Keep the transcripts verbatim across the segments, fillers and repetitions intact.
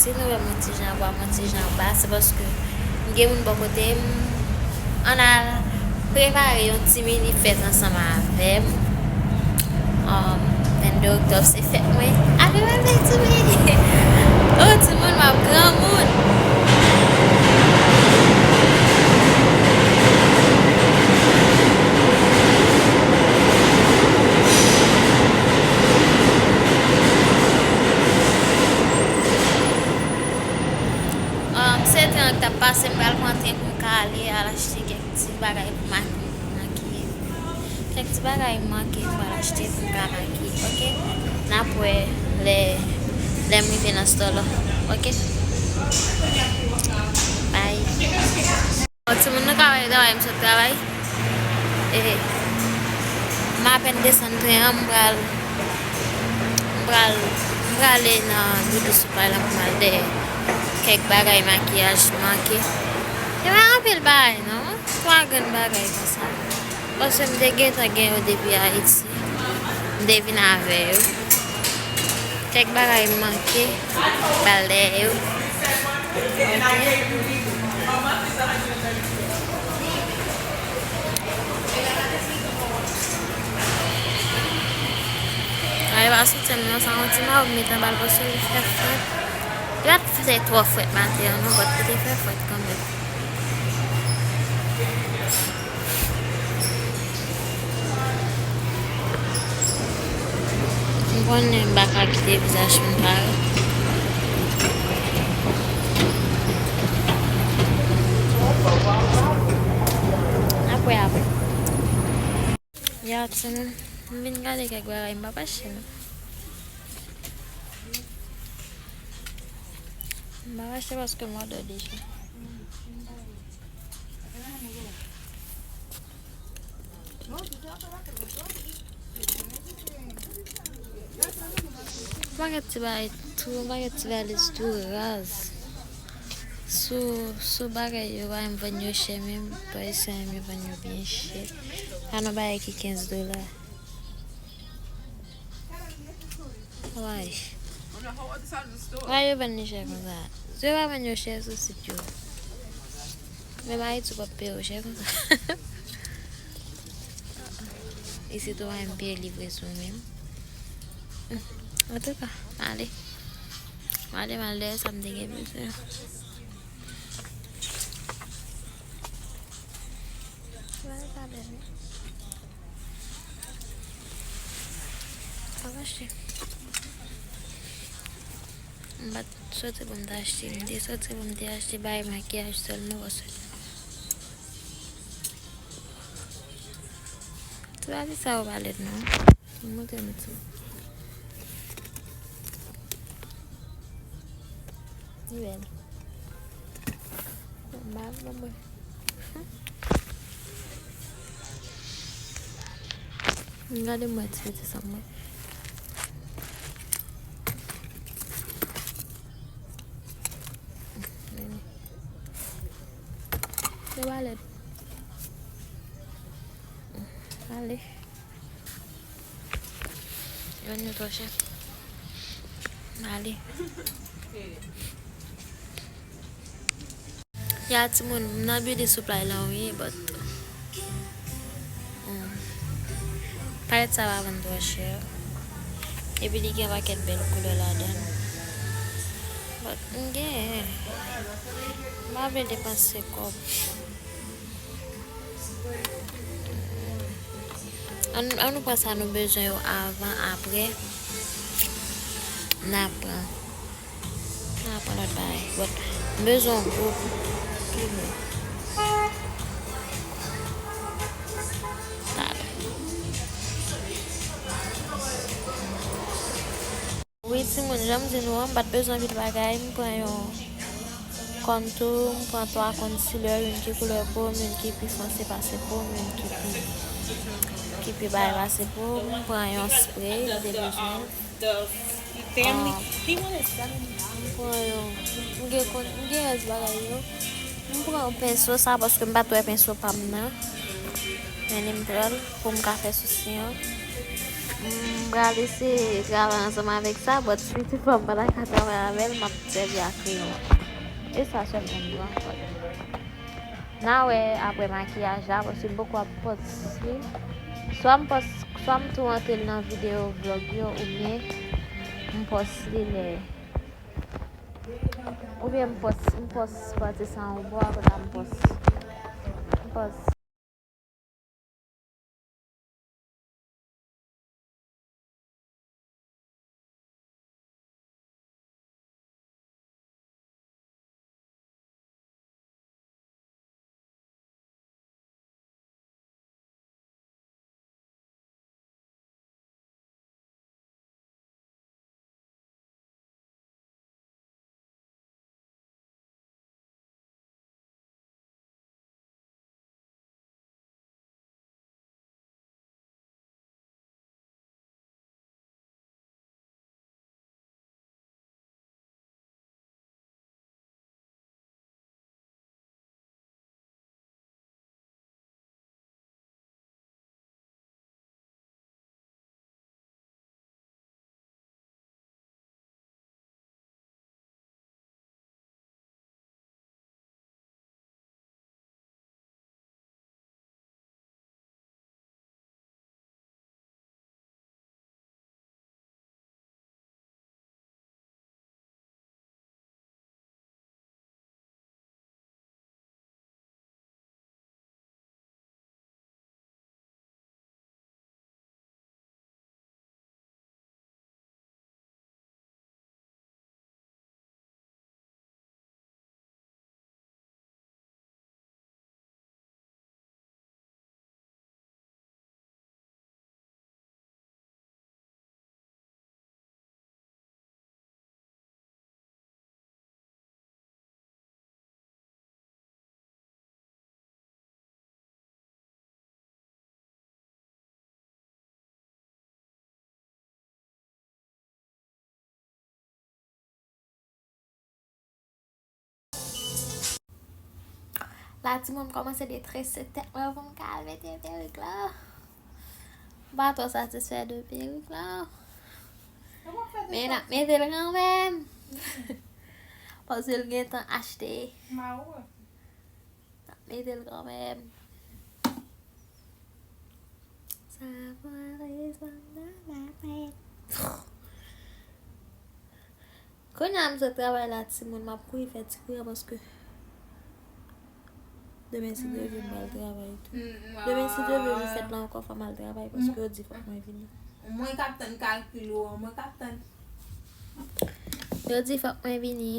Si nou wè m yon ti jan bwa, m yon ti jan ba, se paske m gen moun bò kote m. Ann al prepare yon ti mini fèt ansanm avè m. Um, vennde oktòb se fèt mwen. Happy birthday to me! Oh, timoun, m ap granmoun! Um, se tren an k t ap pase, m pral pran tren pou m ka ale al achte kèk ti bagay pou m makiye. Kèk ti bagay m manke m pral achte pou m ka makiye, oke? N ap wè lè, lè m rive nan store la, oke? Bye. Bon, timoun, nou ka wè travay m sot travay. E, m apèn desann tren an, m pral, m pral, m prale nan Beauty Supply la pou m al dèyè kèk bagay makiyaj m manke. Se pa anpil bagay, non. Twa grenn bagay konsa. Paske m te gentan gen yo depi Ayiti. M te vin avè yo. Kèk bagay m manke, m pral dèyè yo. Oke. Ay, pa soutyen m nan, sa yon ti mayo m met anba l paske li fè frèt. Li pa t fè twò frèt maten an non, but li te fè frèt kanmenm. M konnen m pa ka kite vizaj moun parèt. N ap wè apre. Ya, timoun, m vin gade kèk bagay, m p ap achte non. M p ap achte paske m òdè deja. Yon pakèt ti bagay tou, yon pakèt ti valiz tou raz. Sou, sou bagay yo pa menm vann yo chè menm, pa isi a menm yo vann yo byen chè. Pa nan bagay ki kenz dola. Why? Why yo vann li chè konsa? Si yo pa vann yo chè sou sit yo, menm Ayiti w p ap peye yo chè konsa. Isit ou pa menm peye livreson menm. Antouka, m ale. M ale, m al dèyè sa m te gen bezwen. Bagay pa bèl non. Pa mache. M pa t soti pou m te achte. M te soti pou m te achte bagay makiyaj sèlman paske ti bagay sa yo pa lèd non. M montre nou ti. Li bèl. Bon, m pa vle mwen. Gade mwen ti piti sa mwen. Se pa lèd. Ale. Yo nou twò chè. Ale. Ya timoun, m nan Beauty Supply lan wi, but, hmm, palèt sa pa vann twò chè. Epi li gen pakèt bèl koulè ladan l. But, m genyen. M pa vle depanse kòb. Ann, ann nou pran sa nou bezwen yo avan, apre n a pran, n a pran lòt bagay. But, m bezwen yon gwo toujou. Talè. Wi, timoun, jan m di nou an, m pa t bezwen anpil bagay. M pran yon contour, m pran twa concealer, youn ki koulè po m, youn ki pi fonse pase po m, youn ki pi, ki pi bay pase po m. M pran yon spray, m te bezwen. Ah, m pran yon, m gen kon-, m gen rès bagay yo. M pran yon penso, sa paske m pa t wè penso pa m nan. Men li m pran l pou m ka fè sousi an. M pral eseye travay ansanm avèk sa, but si toutfwa m pa ta ka travay avè l, m ap sèvi ak kreyon. E sa sèlman m pran. N a wè apre makiyaj la, paske m poko ap pòs li. Swa m pòs, swa m tou antre l nan videyo vlog yo, oubyen m pòs li lè, oubyen m pòs, m pòs pati sa anwo, apre sa m pòs, m pòs. La, timoun, kòmanse detrese tèt mwen pou m ka al mete perik la. M pa twò satisfè de perik la. Men n ap mete l kanmenm. Paske l gentan achte. N ap mete l kanmenm. Sa va rezon nan la tèt. Kounye a m sot travay la, timoun, m ap kouri fè ti kouran paske demen, si Dye vle, m pral travay tou. Demen, si Dye vle, m fèt la ankò, fò m al travay paske yo di fòk mwen vini. Mwen k ap tann kalkil ou an, mwen k ap tann. Yo di fòk mwen vini.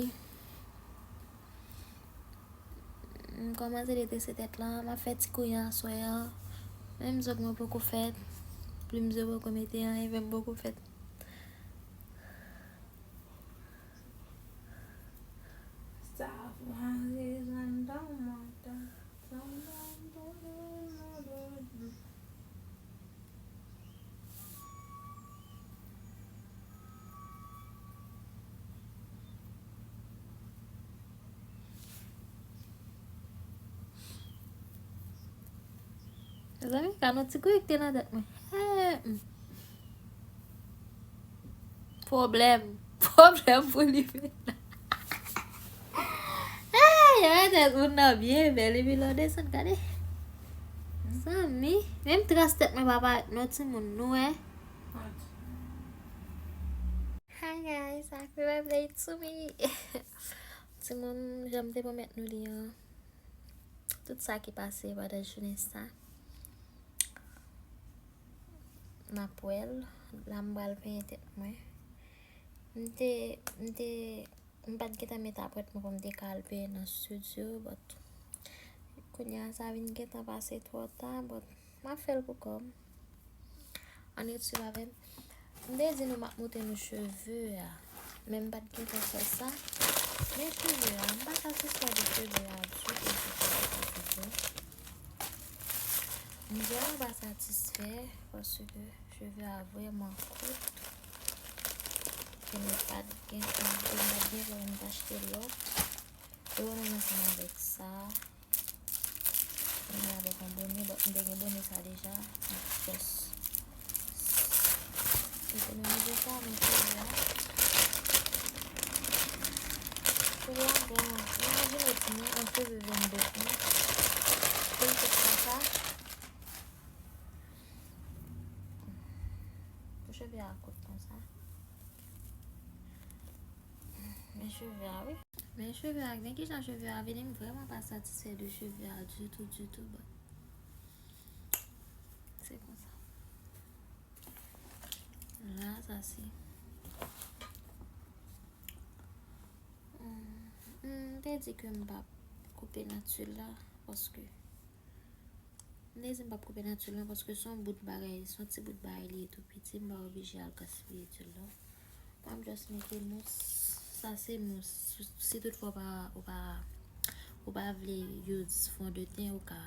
M kòmanse detrese tèt la, m ap fè ti kouran aswè a. Menm zong mwen poko fèt, plim zo poko mete anyen, men m poko fèt. Sa va rezon nan mwen. Mezanmi, ka nou ti korekte nan tèt mwen. Hey, mm. Pwoblèm. Pwoblèm pou li menm. Hey, yo, tèt moun nan byen bèl, epi lè w desann, gade. Zanmi, menm tras tèt mwen pa parèt non, timoun, nou wè. Hi guys, happy birthday to me. Timoun, jan m te pwomèt nou li an, tout sa ki pase pandan jounen sa, n ap wè l. La m pral penyen tèt mwen. M te, m te, m pa t gentan mete aprèt mwen pou m te ka al penyen nan studio, but kounye a sa vin gentan pase twò ta, but m ap fè l pou kò m. Ann ret swiv avè m. M te di nou m ap montre nou cheve a, men m pa t gentan fè sa. Men cheve a, m pa satisfè de cheve a ditou, ditou, ditou, ditou. M vrèman pa satisfè paske cheve a vrèman kout. E m pa t gen, e m pa t gen pwoblèm m t achte lòt. E w wè mwen ansanm avèk sa. Mwen avèk yon bone, but m te gen bone sa deja. M just Ekonomize sa, men cheve a. Cheve a vrèman, mwen imajine ti mwen, yon cheve vin bèt, non. Pou l kout konsa. Pou cheve a kout konsa. Men cheve a, wi. Men cheve a, men kijan cheve a vini, m vrèman pa satisfè de cheve a ditou, ditou, but se konsa. La, sa se. Hmm, hmm, m te di ke m p ap koupe nati la, paske m te di m p ap koupe nati la, paske se yon bout bagay, se yon ti bout bagay li ye tou piti, m pa oblije al gaspiye dil la. M ap just mete mous, sa se mous. Si, si toutfwa w pa, ou pa, ou pa vle use fondeten, ou ka,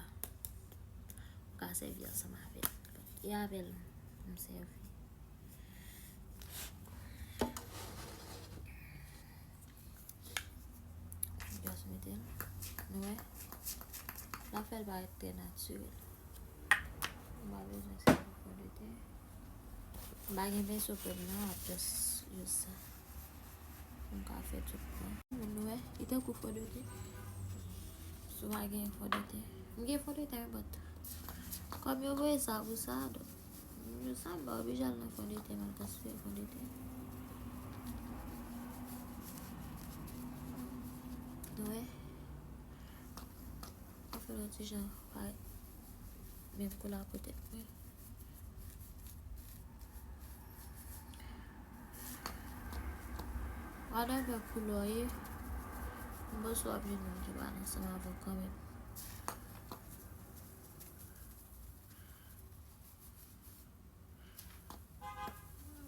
ou ka sèvi ansanm avè l. E avè l, m sèvi. Just mete l. Nou wè? L ap fè l parèt trè natirèl. M pa bezwen sèvi fondeten. M pa gen penso krèm nan, m ap just use sa. Pou m ka fè tout mwen. Moun nou wè, li tankou fondeten. Si w pa gen fondeten. M gen fondeten, but kòm yo voye sa pou sa, donk, m, sa m pa oblije al nan fondeten, m al gaspiye fondeten. Nou wè? Mwen fè l yon ti jan parèt menm koulè pou tèt mwen. Whatever koulè w ye, m panse w ap jwenn moun ki pral ansanm avè w kanmenm.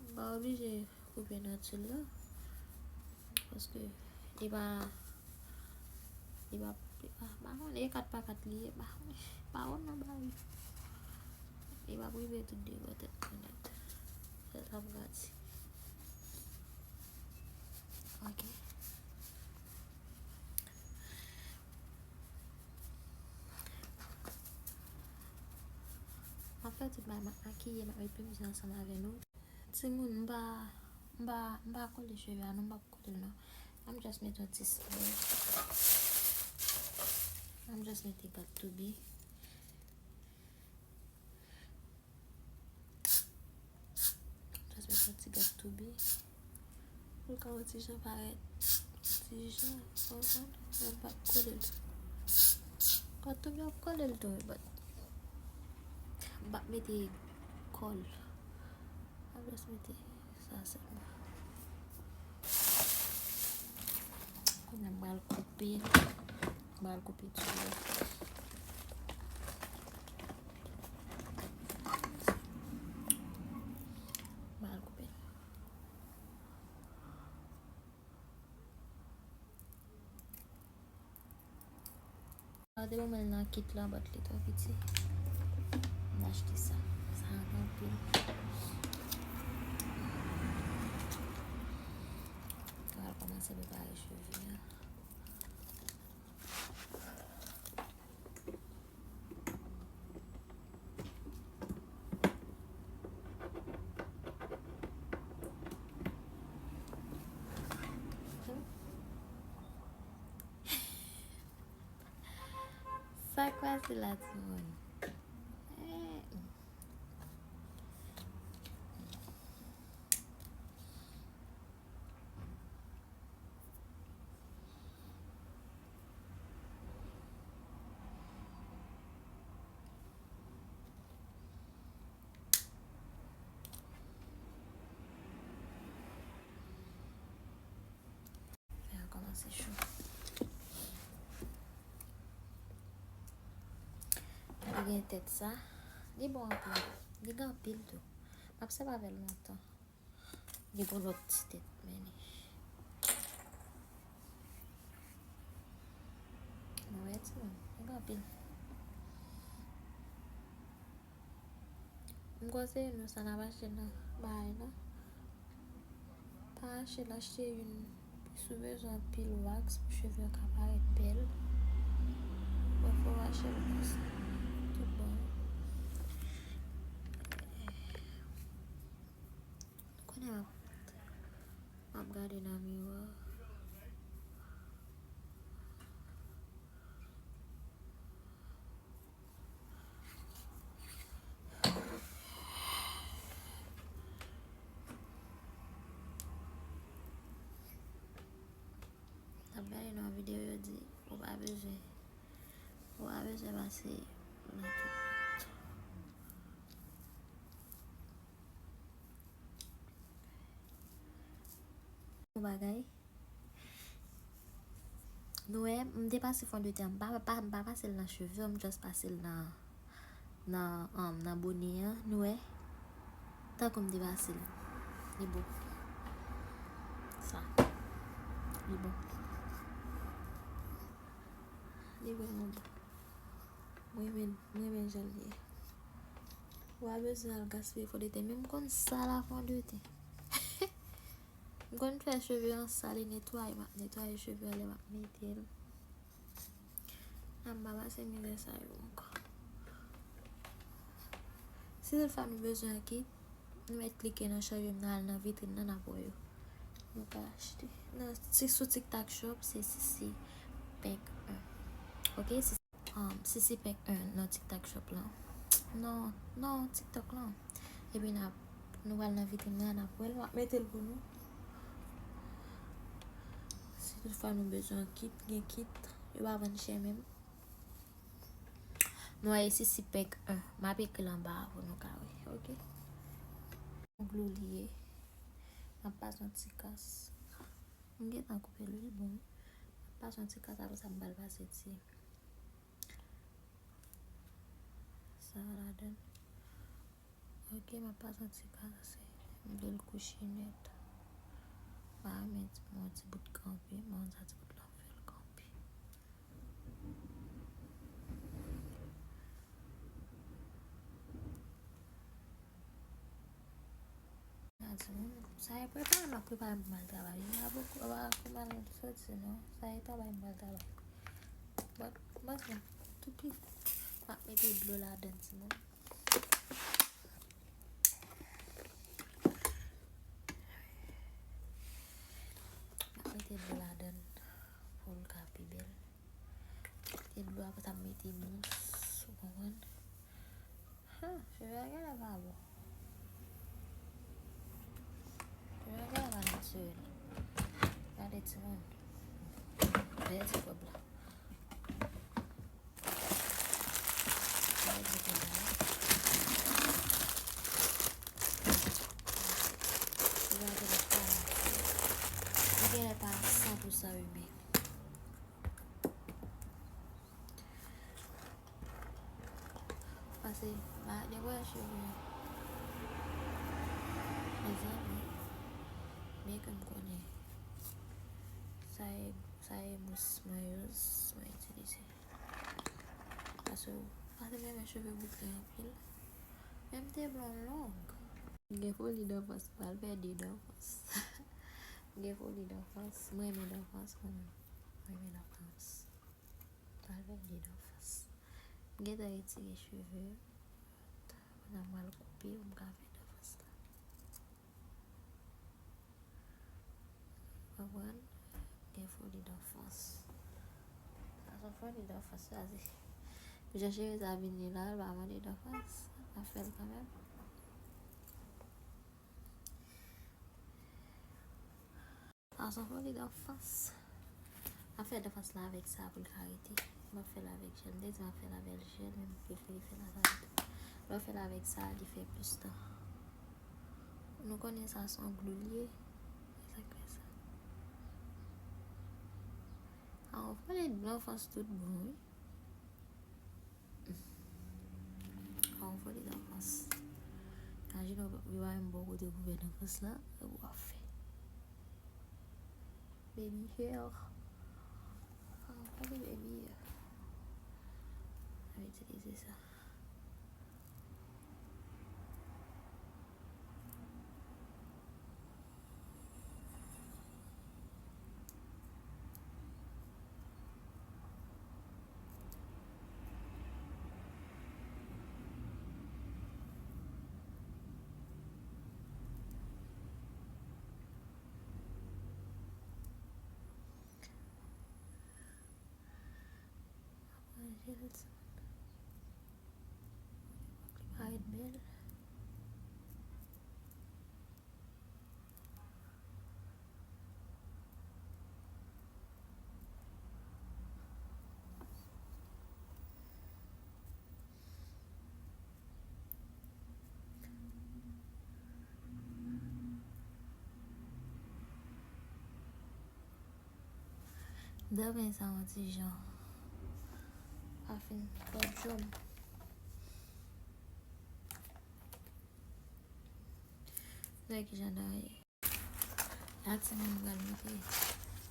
M pa oblije koupe nati la. Paske li pa, li pa, li pa, pa konnen, e kat pa kat li ye, pa konnen, pa wont nan bagay. Li pa prive tout de bò tèt mwen nèt. Se sa m ka di. Ok. M ap fè tout bagay, m ap makiye, m ap met plimzi ansanm avè nou. Timoun, m pa, m pa, m pa kole cheve a, non, m p ap kole l, non. M ap just mete yon ti spray. M ap just mete Got To Be. Just mete yon ti Got To Be. Pou l ka yon ti jan parèt. Yon ti jan, konprann? Men m p ap kole l. Got To Be ap kole l tou, but m p ap mete kòl. M ap just mete sa sèlman. Kounye a m pral koupe l. M pral koupe tou. M pral koupe l. Yo te ban mwen l nan kit la, but li twò piti. M achte sa. Sa anpil. M pral kòmanse prepare cheve a. Sa kwa se la, timoun? Eh. Fè a kòmanse cho. Li gen tèt sa. Li bon anpil. Li gen anpil tou. M ap sèvi avè l lontan. Li gon lòt ti tèt, men li. Nou wè, timoun, li gen anpil. M konseye nou sa n ap achte nan bagay la. Pa achte l, achte youn si w bezwen anpil wax pou cheve w ka parèt bèl. Bon, fò w achte l konsa. Tout bon. M ap, m ap gade nan miwa. M ap gade nan videyo, yo di ou pa bezwen, ou pa bezwen pase nan tout. Yon bagay. Nou wè, m te pase fon de ten, m pa, pa, m pa pase l nan cheve, m just pase l nan, nan, um, nan bone an, nou wè. Tankou m te pase l. Li bon. Sa. Li bon. Li vrèman bon. Mwen renmen, mwen renmen jan l ye. Ou pa bezwen al gaspiye fon de ten. Men m konn sa la fon de ten. M konn fè cheve an sale, netwaye, m ap netwaye cheve an lè m ap mete l. Nan m pa pase mizè sa yo ankò. Si toutfwa nou bezwen kit, nou mèt klike nan cheve m nan, al nan vitrin nan, n ap wè yo. Nou ka achte. Nan, se sou TikTok Shop, se Sisi Pink un. Ok, se, um, Sisi Pink un nan TikTok Shop lan. Non, non, TikTok lan. Epi n ap, nou pral nan vitrin nan, n ap wè l, m ap mete l pou nou. Si toutfwa nou bezwen kit, gen kit. Yo pa vann chè menm. Nou wè Sisi Pink un. M ap ekri l anba a pou nou ka wè, ok? Glou li ye. M ap pase yon ti kas. M gentan koupe l, wi, bon. M ap pase yon ti kas, apre sa m pral pase ti sa ladan. Ok, m ap pase yon ti kas, m vle l kouche nèt. M pa renmen ti, yon ti bout kanpe, m ann sa ti bout la, m fè l kanpe. Sa e prepare, m ap prepare pou m al travay. M pa poko, m pa poko mal soti non. Sa e travay m pral travay. But, but non, toupi. M ap mete dlo ladan timoun. M ap mete dlo ladan pou l ka pi bèl. Mete dlo, apre sa m mete mous, ou konprann? Ha, cheve a genlè pa bon. Cheve a genlè pa natirèl. Gade timoun. Gade ti kòb la. Gade ti kòb la. Cheve a genlè pa natirèl. Li genlè pa san pou san imen. Pase, ma, depi w wè cheve, mezanmi, byen ke m konnen, sa e, sa e mous mwen yo, mwen itilize. Pase, pase m renmen cheve boukle anpil. Men m te blon long. M gen foli danfans, m pral pèdi danfans. M gen foli danfans, mwen renmen danfans, mwen menm. Mwen renmen danfans. Pral pèdi danfans. M gentan retire cheve. Kounye a m pral koupe pou m ka fè danfans la. Konprann? Gen foli danfans. Sa se yon foli danfans, sa se. Jan cheve sa vini la, l pa mande danfans. M ap fè l kanmenm. Sa se yon foli danfans. M ap fè danfans la avèk sa pou l ka rete. M ap fè l avèk jèl. M te di m ap fè l avèk jèl, men m prefere fè l avèk. Lè w fè l avèk sa, li fè plis tan. Nou konnen sa se yon glou li ye. Se sa k fè sa. A, yon foli danfans tout bon, wi. A, yon foli danfans. Imajine w, yo pa menm ba w kote pou fè danfans la, sa w ap fè. Baby hair. A, yon foli baby hair. Mwen itilize sa. Li parèt bèl. Dòmi sa yon ti jan. Pa fin twò djòm. Gade kijan dòmi ye. La timoun pral mete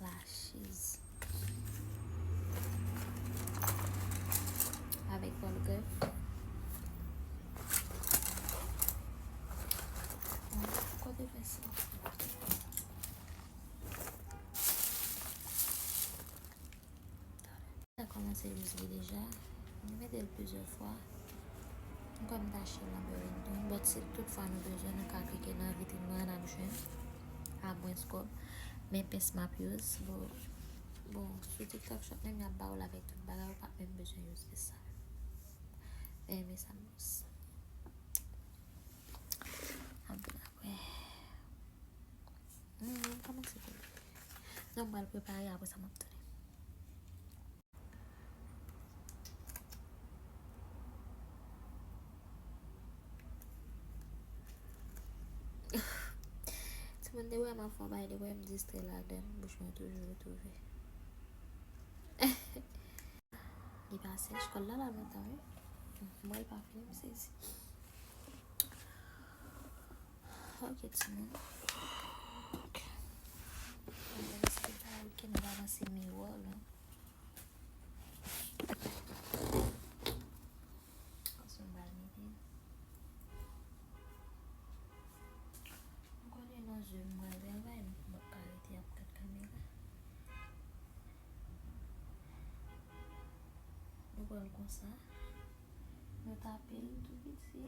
la chiz avèk bòl grèf. Kote fè sa? Sa kòmanse jis bri deja. Nou mete l plizyè fwa. M kwè m tache l nan bèl tou. But si tout fwa nou bezwen, nou ka klike nan vitrin nan, n ap jwenn a mwens kòb. Men pens m ap use. Bon, bon, sou TikTok Shop menm, y ap ba w l avèk tout bagay, ou p ap menm bezwen use pens sa. Men, men sa m use. Anpil apre. Hmm, m kòmanse fini. Donk, m pral prepare, apre sa, m ap tounen. Timoun te wè m ap fè yon bagay, te wè m distrè ladan l, bouch mwen toujou retwouve. Li pa sèch, kòl la la lontan, wi. M wè l pa fini, m sezi. Ok, timoun. Ok. Mwen espere ke nou va avanse miwo, non? Paske m pral mete. M konnen nan zye m pral travay, m p ap ka rete ap gad kamera. Nou pran l konsa. Nou tape l tou piti.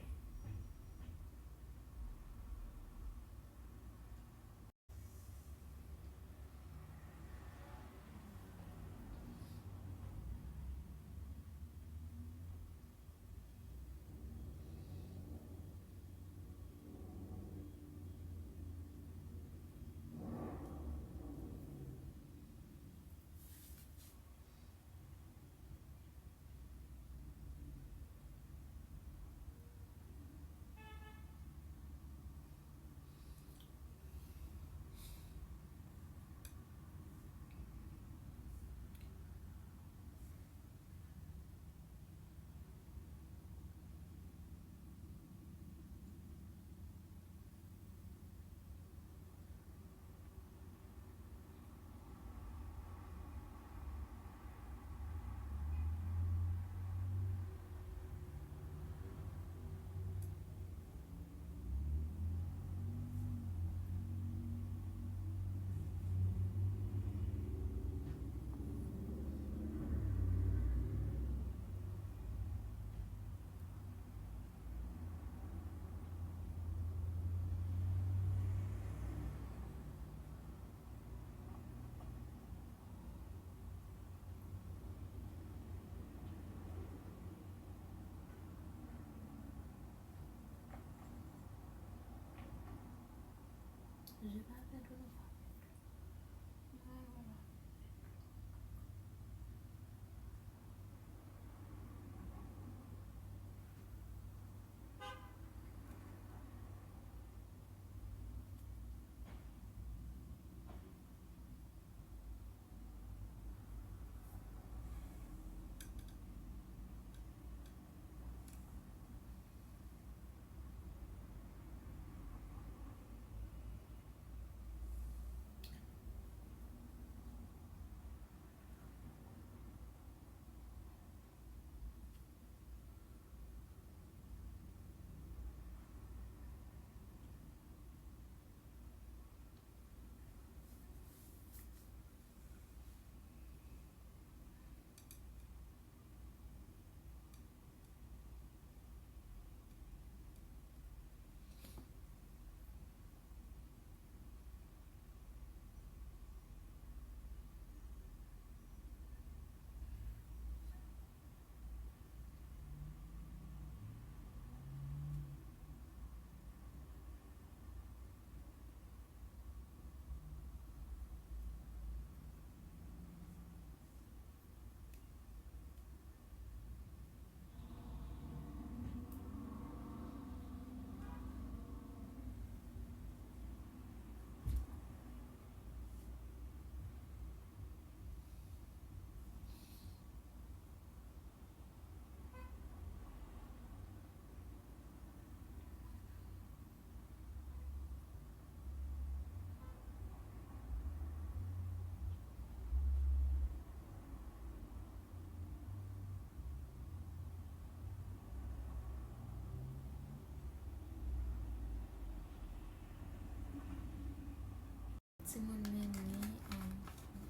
Timoun, men li, um,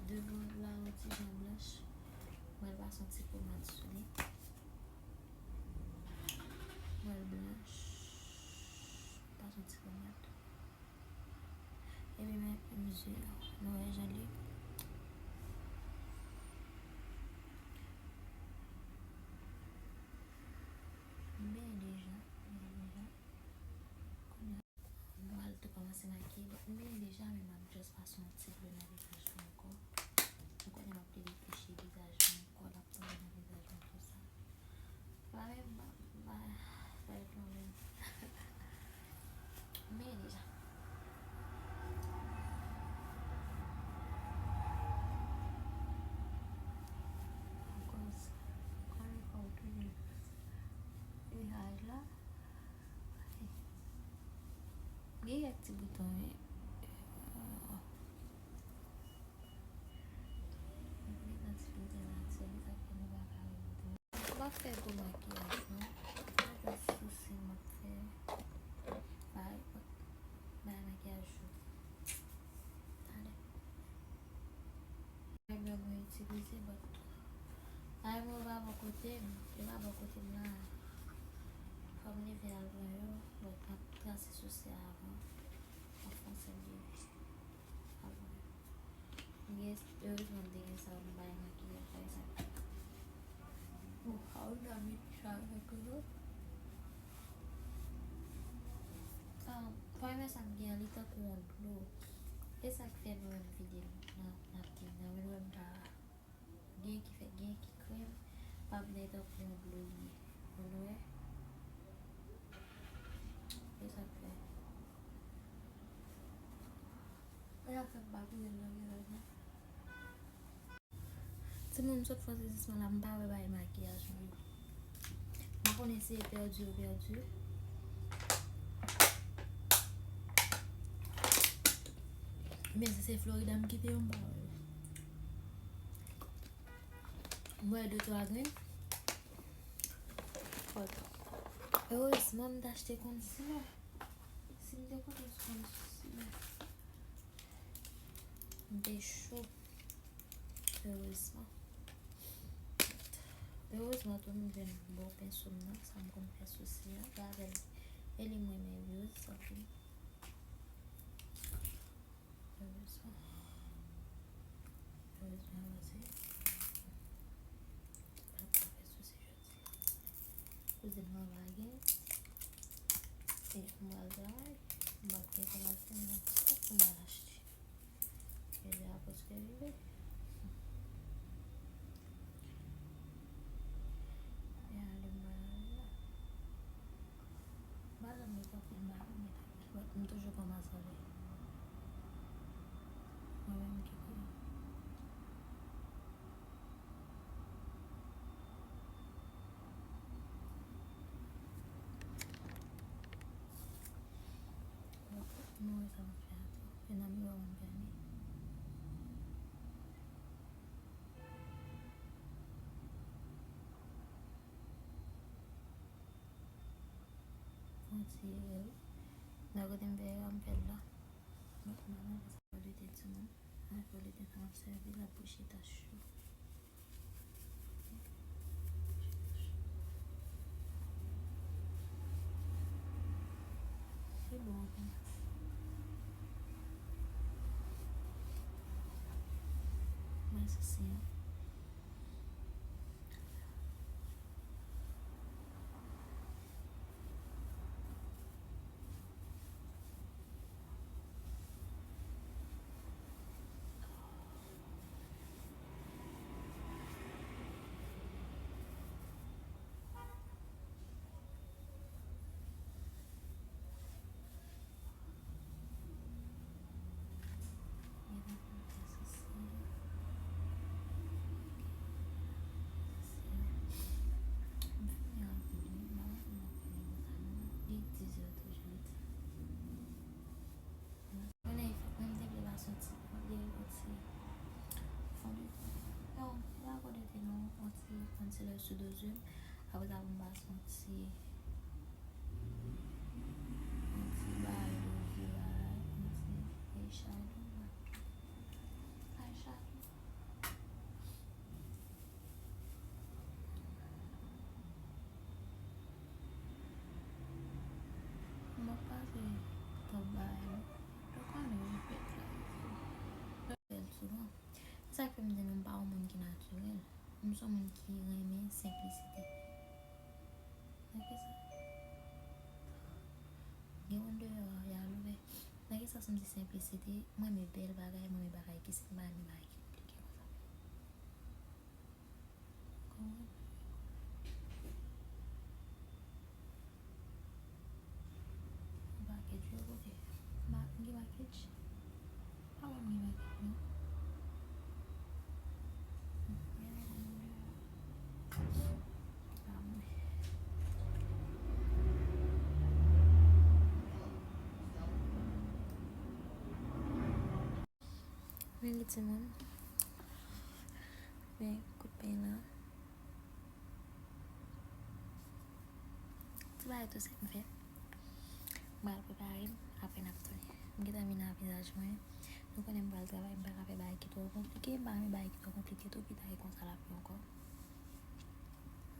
devan la yon ti jan blanch. Mwen pase yon ti pomad sou li. Mwen blanch. Pase yon ti pomad. Epi men m zye yo. Nou wè jan li. Men deja, men deja. Kounye a, m pral tou kòmanse makiye. Bon, m byen deja, men m ap just pase yon ti dlo nan vizaj mwen ankò. Ou konnen m ap plede touche vizaj mwen ankò, l ap tonbe nan vizaj mwen konsa. Pa menm, pa, pa, pa fè l pwoblèm. M byen deja. Ankò, ankò yon fwa ou touye vizaj la. Gen kèk ti bouton, wi. Gen kèk ti bouton la, se li sa k fè nou pa ka wè bouton. M pa fè gwo makiyaj, non. Se just souse m ap fè. Bay, bay makiyaj yo. Talè. Primer mwen itilize, but primer yo pa bò kote m, yo pa bò kote m la. Fò m leve al pran yo, but m ap trase souse a avan. M ap fè yon sèl leve al pran yo. M gen, erezman m te gen sa, m bay makiyaj, bay sa. Bon, how na mi try to go. Ah, primer sa m gen an, li tankou yon dlo. E sa k fè nou wè m vide l nan, nan ti nan, men nou wè m pa gen ki fè, gen ki krèm, pa vle tankou yon dlo li ye. Nou wè? E sa k fè. E sa k fè m pa vide l nan vizaj mwen. Timoun, m sot fè sezisman la, m pa wè bagay makiyaj mwen yo. M pa konnen si e pèdi yo pèdi. Men si se Florida m kite yo, m pa wè yo. M wè de twa grenn. But erezman m t achte kondisiyè. Si m te konn sou kondisiyè, m te cho. Erezman. Erezman tou m jwenn bò penso m nan, sa m konn fè souse a. E avè l, e li m renmen yo, sa fini. Erezman. Erezman, erezman. M ap fè souse jodi. Kouzin mwen pa gen. E m pral travay. M ap gen kòmanse nan fòk pou m al achte. E lè a prèske rive. E ale m pral ale la. M pa janm met anpil, m pa janm met anpil. But m toujou kòmanse avè mwen menm ki pi. Bon, nou wè sa m ap fè a tou. E nan miwa m ap gade. Yon ti erè, wi. Nan kote m fè erè a, m fè l la. Donk, m ap mete sa pou lite timoun. Mwen fè lite sa m ap sèvi la pou chita cho. Se bon, ok. Mwen sou siyon. Konnen fòk mwen te vle pase yon ti fon de, yon ti fon de, non, pa fon de te non, yon ti concealer sou do zye m. Apre sa pou m pase yon ti, yon ti bagay do zye la, yon ti eyeshadow la. Sa k fè m di nou m pa yon moun ki natirèl. M se yon moun ki renmen senplisite. Nan ki sa? Gen moun deyò a, y al ouvè. Nan ki sa m di senplisite? Mwen renmen bèl bagay, mwen renmen bagay ki senp, m pa renmen bagay ki konplike konsa. Konprann? Yon pakèt yo, kote? Ma, m gen pakèt? Pa wè m gen pakèt, non. Men li timoun. Men kout peny la. Ti bagay tou senp m fè. M pral prepare m, apre n ap tounen. M gentan vin nan vizaj mwen. Nou konnen m pral travay, m pa ka fè bagay ki twò konplike, m pa renmen bagay ki twò konplike tou, ki ta ye konsa l ap ye ankò.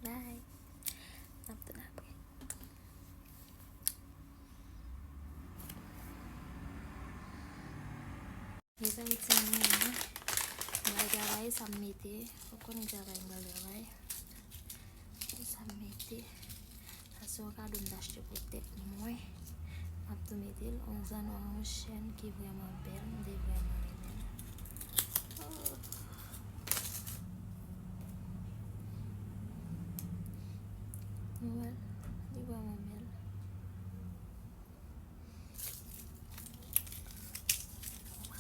Bye. N ap tounen apre. Mezanmi, ti moun nan, mwen travay, sa m mete. Ou konnen travay, mwen travay. Sa m mete. Sa se yon kado m t achte pou tèt mwen. M ap tou mete l. Yon zannwa, yon chèn ki vrèman bèl. M te vrèman renmen l. Oh. Nou wè l? Li vrèman bèl.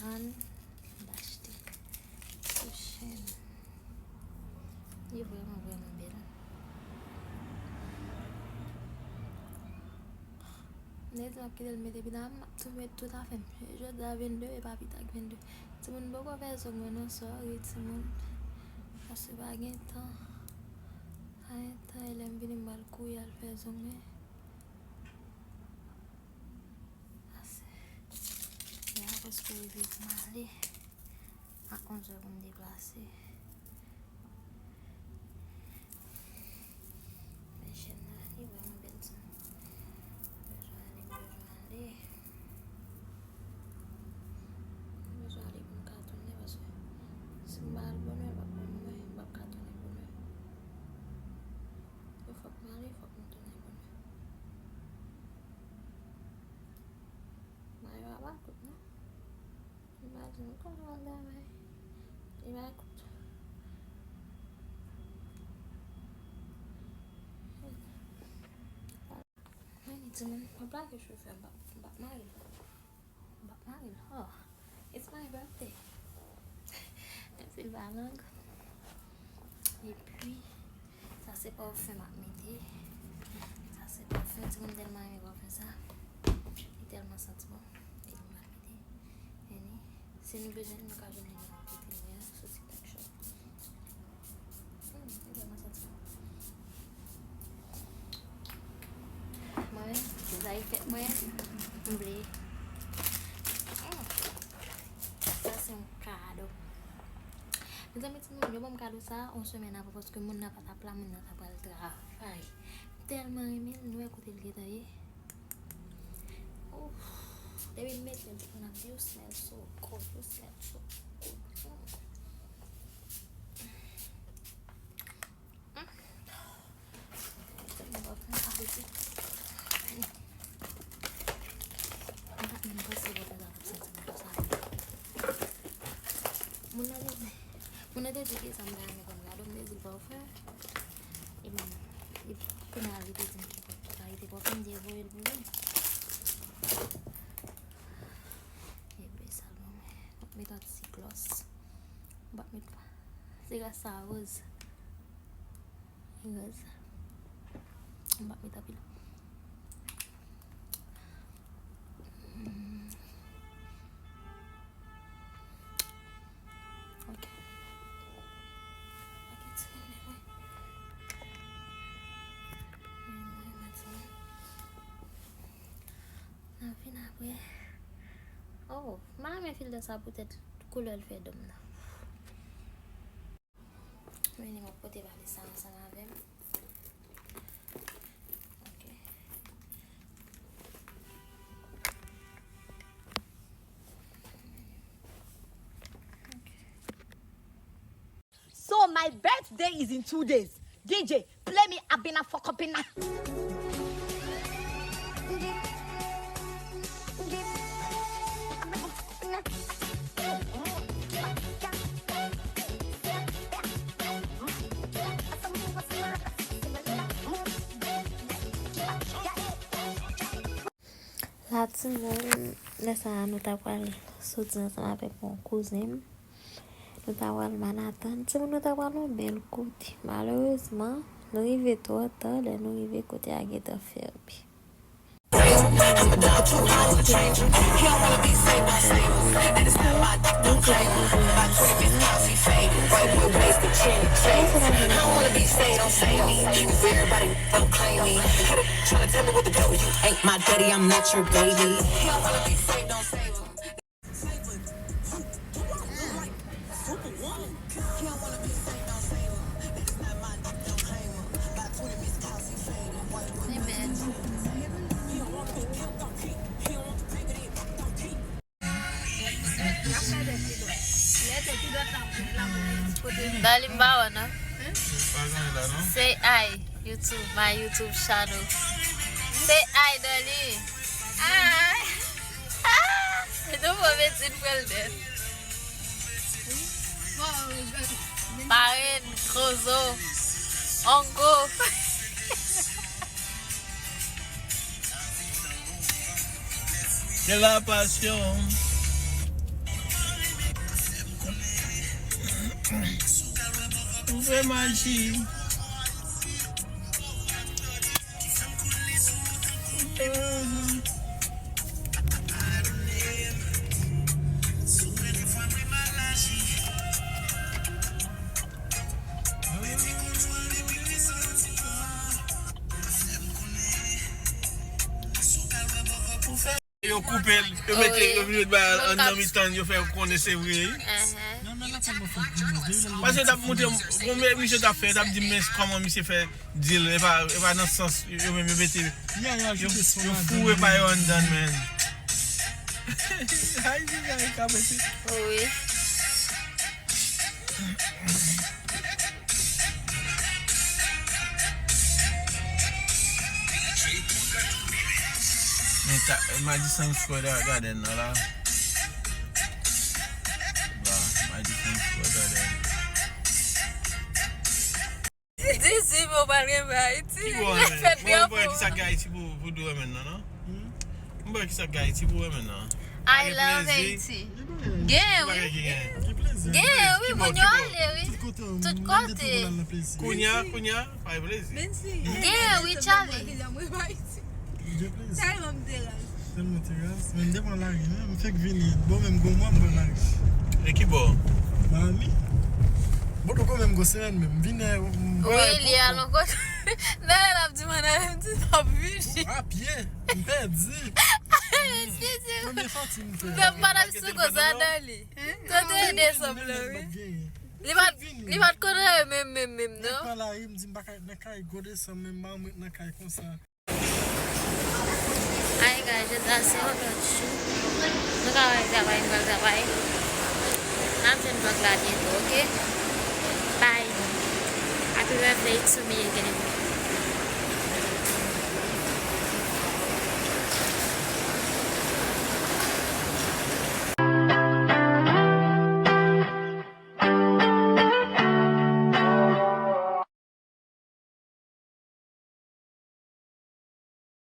Konprann, m achte sou chèn. Li vrèman, vrèman bèl. M te di m ap kite l mete pita, m ap tou met tout afè m. Jodi a vennde, e pa pita k vennde. Timoun poko fè zong mwen non, sòri timoun. Paske pa gen tan. Pa gen tan, e lè m vini m pral kouri al fè zong mwen. Ase. Lè a prèske rive pou m ale. A onz è pou m deplase. Men chèn nan, li vrèman bèl, ti moun. M bezwen ale, m bezwen ale. M bezwen ale pou m ka tounen, paske si m pa al bonè, l p ap ban m mwen, m p ap ka tounen bonè. Fòk m ale, fòk m tounen bonè. Mayo a pa kout, non. Imajine kòman l travay. Li pa kout. Mwen di timoun, mwen plake chofè, m p ap, m p ap mare l. M p ap mare l. Oh, it's my birthday. Menm si l pa long. Epi, sa se pafim m ap mete. Sa se pafim. Timoun tèlman renmen pafim sa. Li tèlman santi bon. Epi m ap mete. Annie, si nou bezwen l, nou ka jwenn li nan kote li a, sou TikTok Shop. Hmm, li tèlman santi bon. Mwen menm, se sa ki fèt mwen, m vle. Hmm. Sa se yon kado. Mezanmi, timoun yo ban m kado sa yon semèn avan, paske moun nan pa t ap la, moun nan ta pral travay. M tèlman renmen l, nou wè kote l gentan ye. Ouf. Depi m mete l, moun ap di, "You smell so good, you smell so good." Mm. Mm. Tèlman pafim sa piti. Mwen pa menm panse pafim sa pou santi bon konsa. Moun nan te di, moun nan te di ki sa m ta renmen kòm kado, m te di l pafim. E bon, e kounye a li te di m ki kalite pafim, m te voye l pou li. Epi sa l ban mwen. M ap met yon ti glòs. M p ap met pa. Se gras sa woz. Woz. M p ap met anpil. Mm. Ok. Ok, ti nene mwen. Mwen, mwen, mwen, ti nene. N ap vin apre. Oh, m renmen filtè sa poutèt koulè l fè dan m nan. Vini, m ap pote valiz sa ansanm avè m. Ok. Ok. My birthday is in two days. D J, play me Abina for Copina. La timoun, lè sa a nou ta pral soti ansanm avèk yon kouzen m. Nou ta pral Manhattan. Timoun, nou ta pral yon bèl kote. Malerezman, nou rive twò ta, lè nou rive kote a gentan fèmen. Dali m pa wè non. Say hi, YouTube, my YouTube channel. Say hi, Dali. Hi. Ah, se nouvo medsin pral dèt. Parenn, Kozo, Ongo. Quelle la passion. Ou fè maji. Yo koupe l, yo mete, yo vin met bagay anndan mitan, yo fè konnen se vre. Paske t ap montre, bon, men misye t ap fè, t ap di m, men kòman misye fè di l, e pa, e pa nan sans, yo menm yo mete, yo, yo foure pa yo anndan, men. Ay, di sa, e ka mete. Wi. Men ta, Madison Square Garden nan la. La, Madison Square Garden. Dizwi mwa w pral renmen Ayiti. Ki bò w renmen? Fèt drapo. Mwen, mwen, kisa k gen Ayiti pou, pou dou renmen nan, non? Hmm? Mwen, kisa k gen Ayiti pou renmen nan? I love Haiti. Gen, wi. Gen, wi, moun yo ale, wi. Tout kote. Kounya, kounya, pa gen plezi. Gen, wi, Charlie. Tèlman m te raz. Tèlman te raz. Men m te pran lari, men m fèk vini. Bon, menm gwo mwa m pran lari. E ki bò? Miami. Bon, nou konn menm gwo semèn menm. M vini. Wi, li al yon kote. Nan lè l ap di mwen, nan lè m di m ap vini. A pye. M pèdi. Eskize. Premye sòti m fè. M fè m pa t ap sou koz adan li. Tande desanm lan, wi. Li pa t, li pa t konn rele menm, menm, menm, non. Mwen pran lari, m di m pa ka ret nan kay, gwo desanm, menm m pa janm ret nan kay konsa. Ay, guys, jodi a se yon lòt jou. Nou ka wè travay, m pral travay. N ap jwenn vlòg la byento, oke? Bye. Happy birthday to me again.